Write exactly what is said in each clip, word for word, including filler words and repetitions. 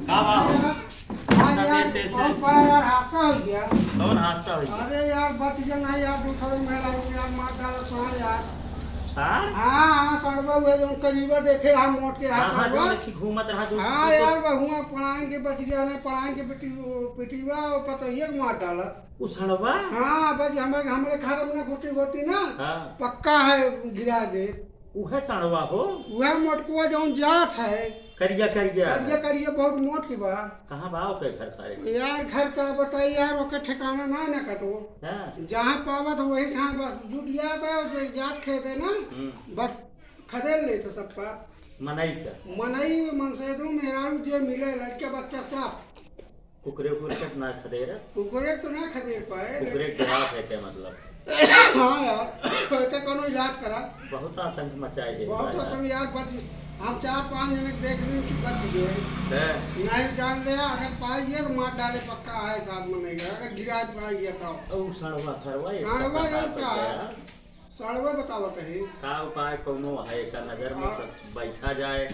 का बा? हाँ इतना यार, देर, देर से? बहुत बड़ा यार हादसा हो गया। कौन हादसा हो गया? अरे यार, बच गया ना यार, दूसरे मेहरारू यार, मार डाला साँड़ यार। साँड़? हाँ, हाँ, साँड़वा हुआ, जो करीबा देखे, हम मोट के हाथ हाँ, हाँ, जो साँड़वा। देखी घूमत रहा, जो हाँ तो यार, बहुआ पढ़ाइन के बच गया, नहीं पढ़ाइन के बेटी, पिटीवा और पतोहिया के मार डाला। उ साँड़वा? हाँ, बस हमरे, हमरे घर में घुटी घुटी ना, हाँ। पक्का है, गिरा दे। उहे साँड़वा हो? उहे मोटकुआ जौन जात है। करिया, करिया। करिया, करिया, बहुत मोट की बा। कहाँ बा ओके घर सारे? यार, घर का बताई यार, ओके ठिकाना ना, ना कतो। हाँ। जहाँ पावत वही ठाम बस जुट जात है, और जे जात खेत है ना, हम्म। बस खदेड़ लेत सबका। मनई का? मनई, मनसेदू, मेहरारू जे मिले, लड़का बच्चा सब। कुकरे उकरे के ना खदेर? कुकरे तो ना खदेर पाए, कुकरे लेकिन के गिरात है क्या मतलब? हाँ यार, एके कौनो इलाज करा। बहुत आतंक मचाए दे बहुत रहा है। आतंक यार, बच, हम चार पाँच जने के देख ली कि बच गए। हैं? नहीं जान ले, अगर पाई गया तो मार डाले पक्का है, साथ में नहीं गया, अगर गिरा पाई गया तो। ओ साँड़वा, साँड़वा, इसका साँड़वा पता यार पड़ का? गया। साँड़वा बतावत है। का उपाय कौनो है एकर नजर में? हाँ। तो बैठा जाए,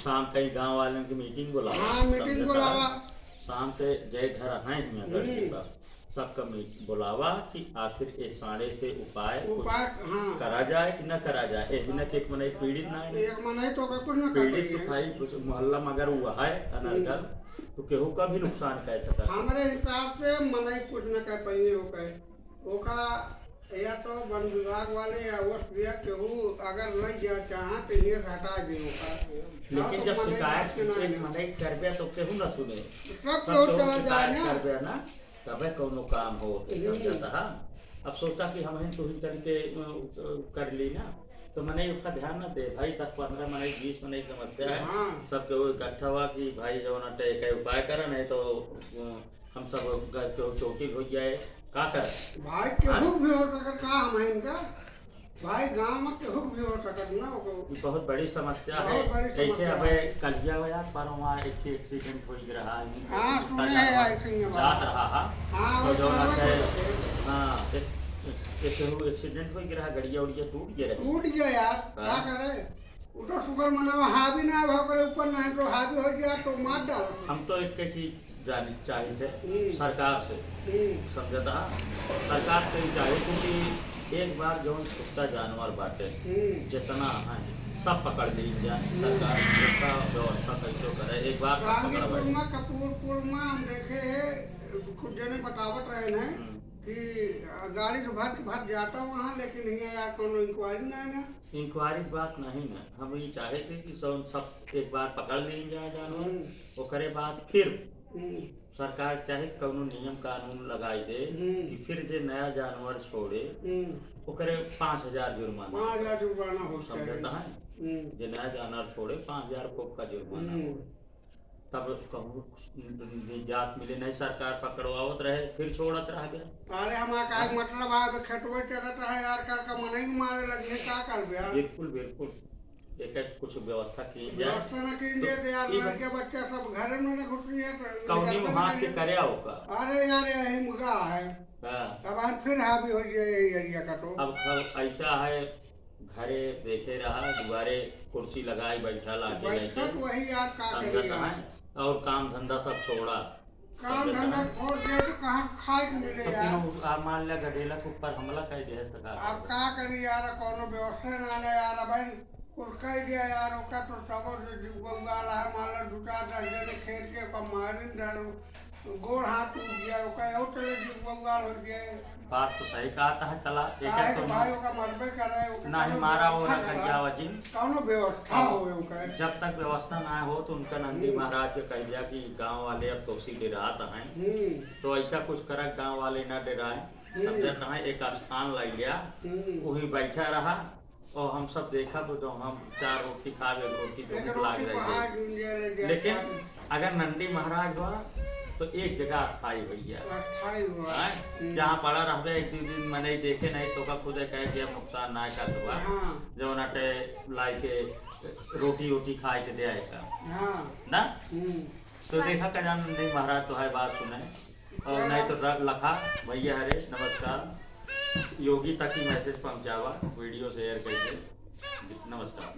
शाम कहीं गाँव वालन की मीटिंग बुलावा, हाँ, मीटिंग समझता है? बुलावा। शाम के जय घर हैं हियाँ हम्म। गढ़ के पास, सबका मीट-, बुलावा कि आखिर ए साँड़े से उपाय कुछ उपाय, हाँ। करा जाए कि न करा जाए। ए बिना के एक मनई पीड़ित ना है। एक मनई तो ओकर कुछ न कर पीड़ित तो पाई। भाई कुछ मोहल्ला में अगर वो है अनर्गल, हम्म। तो केहू का भी नुकसान कर सकता है। हमरे हिसाब से मनई कुछ न कर पाइए ओकर। ओका या तो वन विभाग वाले या वस्तु या केहू अगर नहीं जा चाहा तो ये हटा दे ओका। लेकिन हाँ, तो जब मनई शिकायत बात के ना एक है। मनई करबे तो केहू ना सुने। सब सब केहू केहू चला जाए शिकायत ना। करबे ना, तबे कौनो काम हो, हम्म। समझत हा? अब सोचा कि हम ही तुही चल के, अ, अ, कर ली ना, तो मनई उसका ध्यान ना दे। भाई, दस पन्द्रह मनई, बीस मनई समस्या है, हाँ। सब केहू इकट्ठा हुआ कि भाई जौन अटे एक उपाय करा, नहीं तो, अ, हम सब ग-, केहू चोटिल हो जाए, का करे? भाई, हाँ? केहू भी हो सकत का हम हैं इनका? भाई, गाँव में केहू भी हो सकत ना, ओको। ई बहुत बड़ी समस्या बहुत है। बड़ी जैसे समस्या अबे है। कलिया हुआ यार, पर वहाँ एक ही accident हो ही रहा है, हाँ, कुत्ता सुने हैं, जानवर ऐसे ही है जात बात। रहा है। हाँ, तो वो जौन सुने है, हैं। हाँ, एक, एक, एक accident हो ही रहा, गड़िया उड़िया टूट गया रहे। टूट गया यार, हाँ। का करे? उ तो शुक्र मनावा, हावी ना हो, ओकरे ऊपर ना है, तो हावी हो गया तो मार डालो। हम तो एक के चीज जानी चाहिए थे हम्म। सरकार से, हम्म। समझता, सरकार से ही चाहिए, क्योंकि एक बार जौन कुत्ता जानवर बाटे, हम्म। जितना है, सब पकड़ ली जाए, हम्म। सरकार उसका व्यवस्था कैसे करे, एक बार सब गांधीपुर पकड़वाई। में, कपूरपुर में हम देखे हैं, कुछ जने बतावत रहे हैं हम्म। कि गाड़ी से भर के भर जाता वहाँ, लेकिन हियाँ यार कोनो inquiry ना है ना। Inquiry की बात नहीं ना, हम ई चाहे थे कि जौन सब एक बार पकड़ लीन जाए जानवर, हम्म। ओकरे बाद फिर हम्म। सरकार चाहे कौनो नियम कानून लगाई दे हम्म। कि फिर जे नया जानवर छोड़े, हम्म। ओकरे पाँच हजार जुर्माना। पाँच हजार जुर्माना हो समझता चाहिए। है? हम्म। जे नया जानवर छोड़े, पाँच हजार पोप का जुर्माना हम्म। हो। तब कहूँ निजात मिले नहीं, सरकार पकड़वावत रहे, फिर छोड़त रह गए। अरे हमार का मतलब है, खेतवे चलत रहे यार, कल का मनई मारे लगे, का करबे यार? बिल्कुल, बिल्कुल। एकर कुछ व्यवस्था की जाए। व्यवस्था ना की तो जाए तो यार, ई लड़के बच्चा सब घरे में ना घुस रही है, तो कौनी निकलबे मुहान नहीं के करिए। करे आओ का? अरे यार, यही मुगा है। हाँ। अब हम फिर हावी हो जाए यही area का तो। अब, अब ऐसा है, घरे देखे रहा, दुआरे कुर्सी लगाई बैठा, लाठी बैठा लेके। तो वही यार, का संगत करी यार? है, और काम धंधा सब छोड़ा। काम संगत धंधा है। छोड़ के तो कहाँ खाए के मिले तो यार? फिर उ, आ, मान लिया गधेला के ऊपर हमला कर दिया है सरकार। अब का करी यार, कौनो व्यवस्था ना, ना यार, अब कुल कह दिया यार, ओका तो सब जो जीव बंगाल है, मान लो दो चार दस जने खेल के ओका मारिन डालो। गोड़ हाथ टूट गया, ओका एहू तरे जीव बंगाल हो गया। बात तो सही कहा था, चला, एक काहे एक के तो भाई ओका मरबे करे, ओका नहीं कौनो मारा, वो व्यवस्था ना कर करा। जावा जिन। कौनो व्यवस्था हाँ। हो ओका। जब तक व्यवस्था ना हो तो उनका नंदी हम्म। महाराज के कह दिया कि गांव वाले अब तोसी डेरात हैं। हम्म। तो ऐसा कुछ करा, गांव वाले ना डेराएं। हम्म। समझत हैं, एक स्थान ले लिया, हम्म। वही बैठा रहा। और हम सब देखा तो जो हम चार रोटी खा गए, रोटी तो एक भूख लाग रोटी रही पहाड़ है। जुन जाए लग जाए लेकिन खाली। अगर नंदी महाराज हुआ तो एक जगह अस्थाई भैया। अस्थाई हुआ। हाँ? हम्म। जहाँ पड़ा रहबे एक दो दिन मनई देखे नहीं तो का खुदे कहे कि हम नुकसान ना कर दुआ। हाँ। जो नटे लाई के रोटी वोटी खाए के दे आए का। हाँ। ना? हम्म। तो देखा कजा नंदी महाराज तो है बात सुने। और नहीं तो र-, लखा भैया हरे, नमस्कार। योगी तक ही message पहुँचावा, video share करके। नमस्कार।